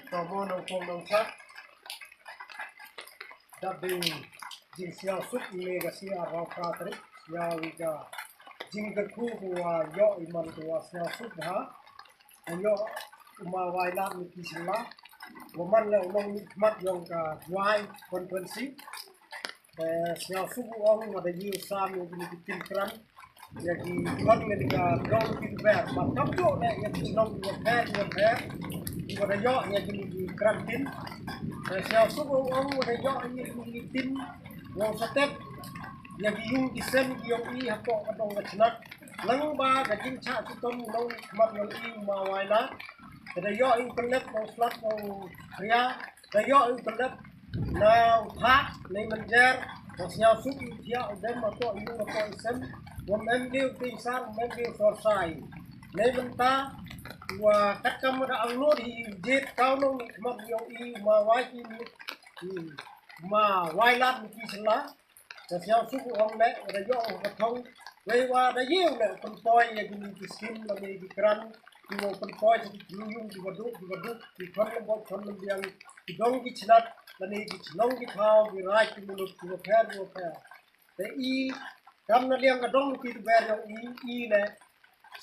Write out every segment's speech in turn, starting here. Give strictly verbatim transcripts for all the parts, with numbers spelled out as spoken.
Ka mo nongpong nongchah. Da ding jingsñiawsuk i ne ka sngi arphaw phra tarik, sñiaw i ka jingkyrkhu kawa yoh i man kawa sñiawsuk bha. Wa yoh u Ma Wailadmiki Shylla wa man leh u nongmihkhmat yong ka Jowai constituency. Te sñiawsuk u ong wa da ye u sam ya kini ki tin kran, ya ki khon ya ka dong ki ber, bad kamjooh leh ya ki chnong kiwa pher kiwa pher, kiwa da yoh ya kini ki kran tin. Te sñiawsuk u ong wa da yoh ya kini ki tin wow satep ya ki yung ki sem ki yong i hapoh ka dong ka chnat. Lyngba ka jingchah chitom u nongmihkhmat yong i u Ma Wailad, te da yoh i u pyllep na u slat na u khria, da yoh i u pyllep na u thah nei mynjer, da sñiawsuk i u thiah u dem hapoh i yung hapoh i sem, wym em de u tieñ sar, wym em de u sor sai. Neibynta wa katkam wa da angnood hi i jied ka u nongmihkhmat yong i u Ma Wai ki, Ma Wailadmiki Shylla, da sñiawsuk u ong leh wa da yoh u ha ka thong, weiwa da ye u leh u pynpoi ya kini ki scheme lane ki grant, kiwa pynpoi cha ki khyllung yung kiwa duk kiwa duk, ki khon lymbot khon lymbiang, ki dong ki chnat lane ki chnong ki thaw, ki raij ki muluk kiwa pher kiwa pher. Te i, kam na liang ka dong ki ber yong i, i leh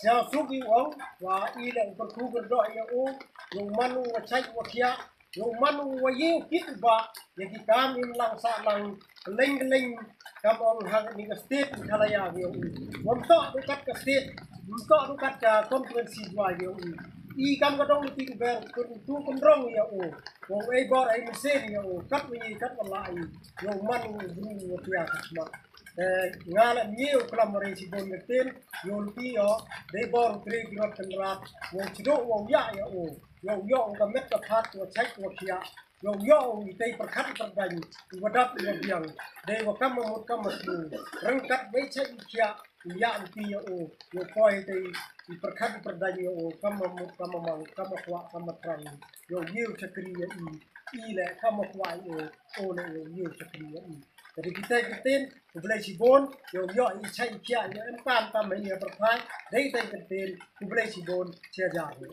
sñiawsuk i u ong wa i leh u kyrkhu kyrdoh ya o, yow man u wa chait wa khiah, yow man u wa ye u kit u bah ya ki kaam imlang sahlang, kylleiñ kylleiñ, kam ong ha kani ka state Meghalaya ka yong i. Wym toh du kat ka state, wym toh du kat ka constituency Jowai ka yong i. I kam ka dong ki ber kyrkhu kyrdoh ya o, wow e bor e mynsiem ya o katwa ye katwa lah i, yow man u bru wa pia ka smat. Te nga leh ym ye u klam wa re chiboon ka ktien, yooluti yow dei bor u tre ki rot kynrad, wow chdooh wow yah ya o, yow yoh u ka met ka phad wa chait wa khiah, yow yoh u itei pyrkhat pyrdaiñ, iwa dap iwa biang, deiwa kam wa mut kam wa siew, ryngkat wei chait i khiah, u yah luti ya o, yow poi itei i pyrkhat pyrdaiñ ya o, kam wa mut kam wa mang, kam wa kwah kam wa thrang, yow ye u chakri ya i, i leh kam wa kwah i o, o leh yow ye u chakri ya i. Te dei kitæ ki ktien, khublei chiboon, yow yoh i chait i khiah, yow emkaam kam heini ha pyrthai, dei kitæ ki ktien, khublei chiboon, chi hajar hi.